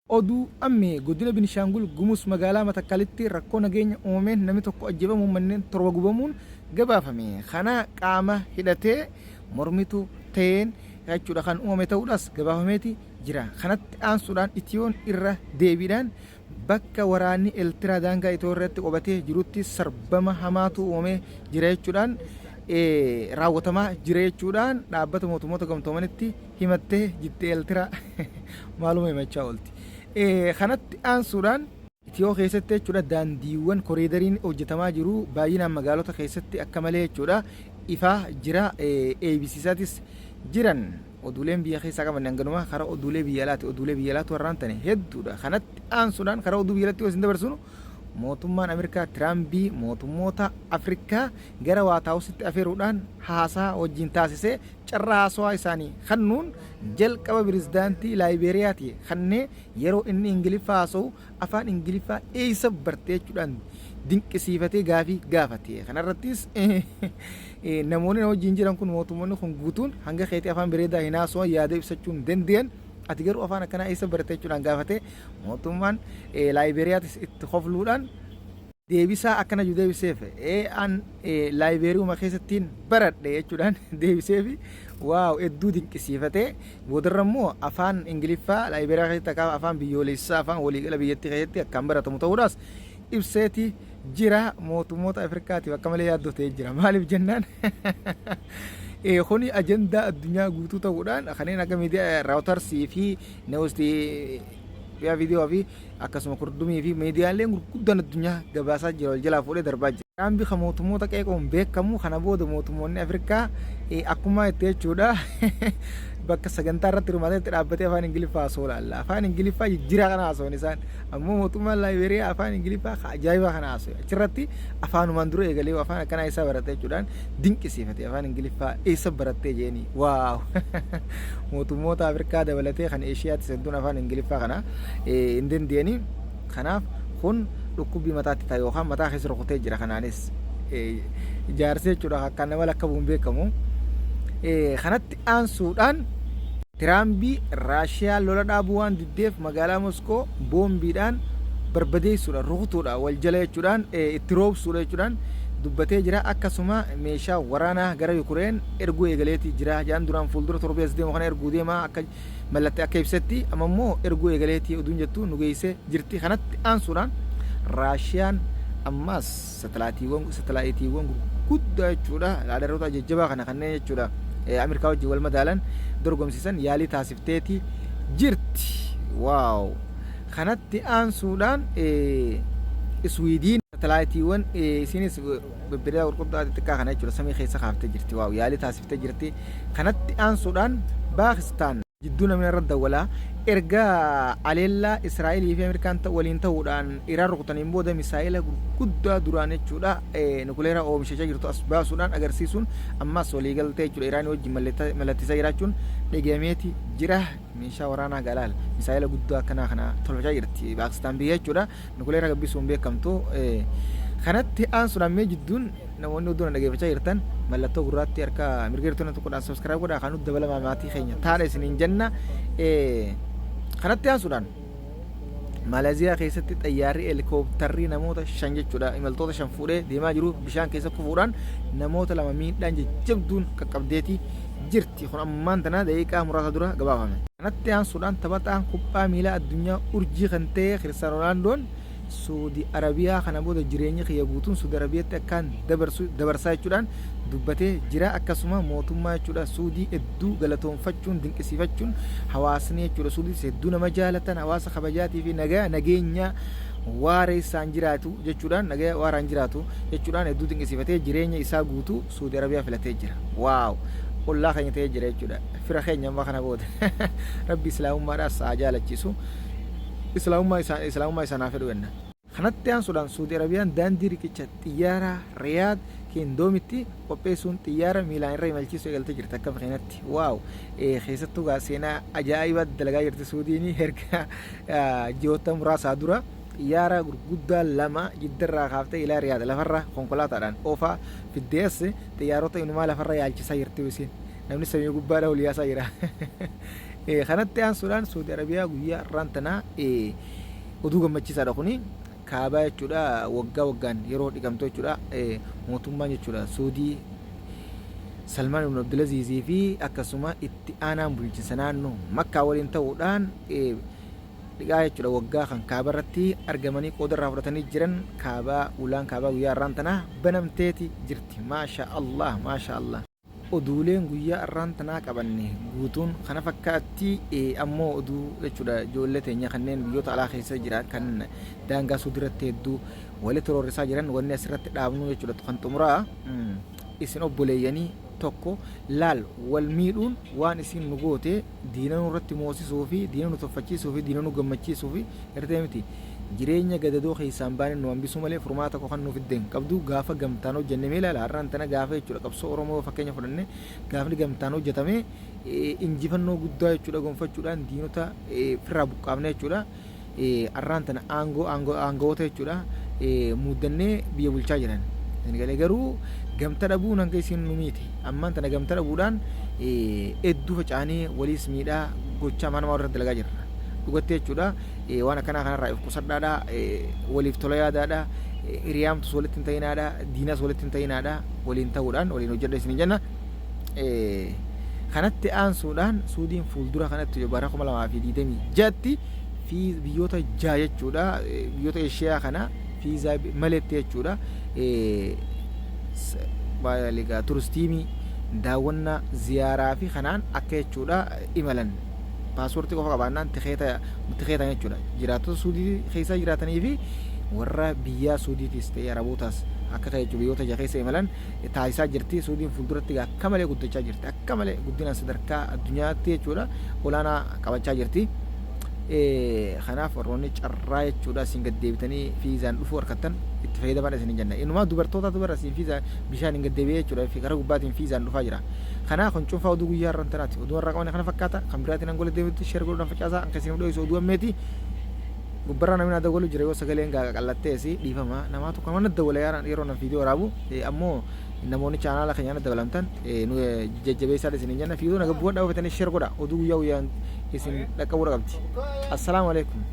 Oduu Ammee, Godina Binishaangul Gumuz magaalaa Matakkalitti rakkoo nageenya uumameen namni tokko ajjeefamuun manneen 7 gubamuun gabaafame. Kana qaama hidhatee mormitu ta'een jechuudha kan uumame ta'uudhaas gabaafameeti jira. Kanatti aansuudhaan Itiyoon irra deebiidhaan bakka waraanni Eltiraa daangaa Itiyoo irratti qobatee jirutti sarbama hamaatu uumamee jira jechuudhaan raawwatamaa jira jechuudhaan dhaabbata mootummoota gamtoomanitti himattee jitti Eltiraa maaluma himachaa oolti. Kanatti aansuudhaan Itiyoo keessatti jechuudha daandiiwwan koriidariin hojjetamaa jiru baay'inaan magaalota keessatti akka malee jechuudha ifaa jira eebisiisaatis jiran. Oduuleen biyya keessaa qabanne hanganuma karaa oduulee biyya alaati oduulee biyya alaatu warraan tane hedduudha. Kanatti aansuudhaan karaa oduu biyya alaatti yoo isin dabarsinu mootummaan Ameerikaa Tiraambii mootummoota Afrikaa gara Waat Haawusitti afeeruudhaan haasaa wajjin taasisee carraa haasawaa isaanii kannuun jalqaba pirezidaantii Laayibeeriyaati kannee yeroo inni Ingiliffa haasa'u afaan Ingiliffaa eessa barte jechuudhaan dinqisiifatee gaafii gaafate. Kanarrattis namoonni na wajjin jiran kun mootummoonni kun guutuun hanga keetii afaan bareedaa hin haasa'an yaada ibsachuu hin danda'an. Ati garuu afaan akkanaa eessa barte jechuudhaan gaafate. Mootummaan Laayibeeriyaatis itti kofluudhaan deebisaa akkana jiru deebiseef ee an laayibeeriuma keessattiin baradhe jechuudhaan deebiseef waaw hedduu dinqisiifate boodarra immoo afaan ingiliffaa laayibeeriyaa keessatti akka afaan biyyoolessaa afaan waliigala biyyattii keessatti akkaan baratamu ta'uudhaas ibseeti jira mootummoota Afrikaatiif akka malee yaaddoo ta'ee jira maaliif jennaan kuni ajandaa addunyaa guutuu ta'uudhaan kanneen akka miidiyaa raawutarsii fi neewustii viidiyoo fi Akkasuma kurdumii fi miidiyaaleen gurguddaan addunyaa gabaasaa jira wal jalaa fuudhee darbaa jira. Tiraampi kan mootummoota qeequun beekamu kana booda mootummoonni Afrikaa akkuma itti jechuudha bakka sagantaa irratti hirmaatee itti dhaabbatee afaan Ingiliffaa haasa'uu laalla. Afaan Ingiliffaa jijjiiraa kana haasa'uun isaan ammoo mootummaan Laayibeeriyaa afaan Ingiliffaa ka ajaa'ibaa kana haasa'e. Achirratti afaanumaan dura eegalee afaan akkanaa isaa barate jechuudhaan dinqisiifate afaan Ingiliffaa eessa barattee jeeni waaw mootummoota Afrikaa dabalatee kan Eeshiyaattis hedduun afaan Ingiliffaa kana hin dandeenye. Kanaaf kun dhukkubbii mataatti ta'a yookaan mataa keessa rukutee jira kanaanis jaarsee jechuudha akkaan nama lakkabuun beekamu. Kanatti aansuudhaan Tiraambii Raashiyaa lola dhaabuu waan diddeef magaalaa Moskoo boombiidhaan barbadeessuudha rukutuudha wal jala jechuudhaan itti roobsuudha jechuudhaan dubbatee jira. Akkasuma meeshaa waraanaa gara Yukureen erguu eegaleeti jira. Jaan duraan fuuldura torbee as deemu kana erguu deema akka mallattee akka ibsetti amma immoo erguu eegaleeti oduun jettu nu geessee jirti. Kanatti aansuudhaan Raashiyaan ammaas satalaatiiwwan satalaayitiiwwan gurguddaa jechuudha raadaroota jajjabaa kana kanneen jechuudha Ameerikaa wajjin wal madaalan dorgomsiisan yaalii taasifteeti jirti. Waaw! Kanatti aansuudhaan Iswiidiin satalaayitiiwwan isiinis bebbereedaa gurguddaa xixiqqaa kana jechuudha samii keessa kaaftee jirti. Waaw! Yaalii taasiftee jirti. Kanatti aansuudhaan Baakistaan jidduu namni irra dawwalaa erga aleellaa Israa'elii fi Ameerikaan waliin ta'uudhaan Iraan rukutaniin booda misaa'ila gurguddaa duraan jechuudha nukuleera oomishachaa jirtu as baasuudhaan agarsiisuun ammas waliigaltee jechuudha Iraanii wajjin mallatteessaa jiraachuun dhagahameeti jira. Meeshaa waraanaa galaal misaa'ila guddaa akkanaa kana tolfachaa jirti Paakistaan biyya jechuudha nukuleera gabbisuun beekamtu. Kanatti aansuudhaan mee jidduun namoonni oddoo na dhageeffachaa jirtan mallattoo gurraatti harka mirga jirtu tokkodhaan subscribe godhaa kan nutti dabalamaa maatii keenya taadha isiniin jenna. Kanatti aansuudhaan Maaleeziyaa keessatti xayyaarri heelikooptarri namoota 5 jechuudha imaltoota 5 fuudhee deemaa jiru bishaan keessa kufuudhaan namoota 2 miidhaan jajjabduun qaqqabdeeti jirti. Kun ammaan tana daqiiqaa muraasa dura gabaafame. Kanatti aansuudhaan taphataan kuphaa miilaa addunyaa urjii kan ta'e Kiristaanoo Roonaaldoon Suudi Arabiyaa kana booda jireenyi kiyya guutuun Suudi Arabiyaatti akkaan dabarsu dabarsaa jechuudhaan dubbatee jira. Akkasuma mootummaa jechuudha Suudii hedduu galatoonfachuun dinqisiifachuun hawaasni jechuudha Suudiis hedduu nama jaalatan hawaasa kabajaatii fi nagaa nageenya waareessaan jiraatu jechuudhaan nagaa waaraan jiraatu jechuudhaan hedduu dinqisiifatee jireenya isaa guutuu Suudi Arabiyaa filatee jira. Waaw! Ollaa keenya ta'ee jira jechuudha. Fira keenya amma kana booda. Rabbi islaamummaadhaas haa jaalachiisu. Islaamummaa isaa islaamummaa isaa naa fedhu jenna. Kanatti aansuudhaan Suudi Arabiyaan daandii riqicha xiyyaaraa Riyaad Kiindoomitti qopheessuun xiyyaara miilaan irra imalchiisuu eegaltee jirti akka fakkeenyatti. Waaw! Keessattuu gaa seenaa ajaa'ibaa dalagaa jirti Suudiin erga ji'oota muraasaa dura xiyyaara gurguddaa 2 Jiddarraa kaaftee ilaa Riyaad lafarra konkolaataadhaan oofaa fiddee as xiyyaarota inumaa lafarra yaalchisaa jirti isiin. Namni samii gubbaadha ol yaasaa jira. Kanatti aansuudhaan Saudi Arabiyaa guyyaa har'aan tanaa oduu gammachiisaadha kuni. Kaabaa jechuudha waggaa waggaan yeroo dhiqamtu jechuudha mootummaan jechuudha Suudii Salmaan ibn Abdulaziizii fi akkasuma itti aanaan bulchiinsa naannoo Makkaa waliin ta'uudhaan dhiqaa jechuudha waggaa kan kaaba irratti argamanii qooda irraa fudhatanii jiran. Kaabaa, ulaan kaabaa guyyaa har'aan tanaa banamteeti jirti. Maasha Allah, maasha Allah. Oduuleen guyyaa arraan tanaa qabanne guutuun kana fakkaatti. Ammoo oduu jechuudha ijoollee teenya kanneen biyyoota alaa keessa jira kan daangaa Suudii irratti hedduu walitti roorrisaa jiran, wanni asirratti dhaabnu jechuudha kan xumuraa, isin obboleeyyanii tokko laal wal miidhuun waan isin nu goote diina nurratti moosisuu fi diina nu tuffachiisuu fi diina nu gammachiisuu fi gartee miti jireenya gadadoo keessaan baane nu hambisuu malee furmaata tokko kan nu fidde hin qabdu. Gaafa gamtaan hojjenne, mee ilaala, har'aan tana gaafa jechuudha qabsoo Oromoo fakkeenya fudhanne, gaafni gamtaan hojjetame injifannoo guddaa jechuudha gonfachuudhaan diinota firraa buqqaafne jechuudha. Har'aan tana aangoo aangawoota jechuudha muuddannee biyya bulchaa jiran. Galee garuu gamta dhabuun hanga isin nu miite. Ammaan tana gamta dhabuudhaan hedduu faca'anii waliis miidhaa gochaa mana namaa irratti dalagaa jirra. Dhugatti jechuudha waan akkanaa kanarraa if qusadhaadha, waliif tola yaadaadha, hiriyaamtus walitti hin ta'inaadha, diinas walitti hin ta'inaadha, waliin ta'uudhaan waliin hojjedha isin jenna. Kanatti aansuudhaan Suudiin fuuldura kanatti bara 2026tti fi biyyoota jaha jechuudha biyyoota Eeshiyaa kana fiizaa maletti jechuudha turistiimii daawwannaa ziyaaraa fi kanaan akka jechuudha imalan paaspoortii qofa qabaannaan tikeetan jechuudha. Jiraattota Suudii keessa jiraatanii fi warra biyyaa Suudiitis ta'ee Arabootaas akka ta'e jechuudha biyyoota jaha keessa imalan taasisaa jirti. Suudiin fuulduratti akka malee guddachaa jirti. Akka malee guddinaan sadarkaa addunyaatti jechuudha olaanaa qabachaa jirti. Kanaaf warroonni carraa jechuudha isin gad deebitanii fiizaan dhufuu harkattan itti fayyadamaa isin jenna. Inumaa dubartootaatu bara isin fiizaa bishaan hin gad deebi'ee jechuudha fi karaa gubbaatiin fiizaan dhufaa jira. Kanaaf kun cuunfaa oduu guyyaa har'aan tanaati. Oduu har'aa qabanne kana fakkaata. Kan biraatiin hanga walitti deebi'utti share godhuudhaan facaasaa akka isin dho'isu oduu ammeeti. Gubbarraa namni na dawwalu jira, yoo sagaleen gaa qallattees dhiifama. Namaa tokko nama na dawwala yeroo nan viidiyoo waraabu. Ammoo namoonni chaanaala keenya na dabalamtan nu jajjabeessaa isin hin jenna. Viidiyoo na gabbuwadhaa ofatanii share godha. Oduu guyyaa guyyaan isin dhaqqabuudha qabdi. Assalaamu alaikum.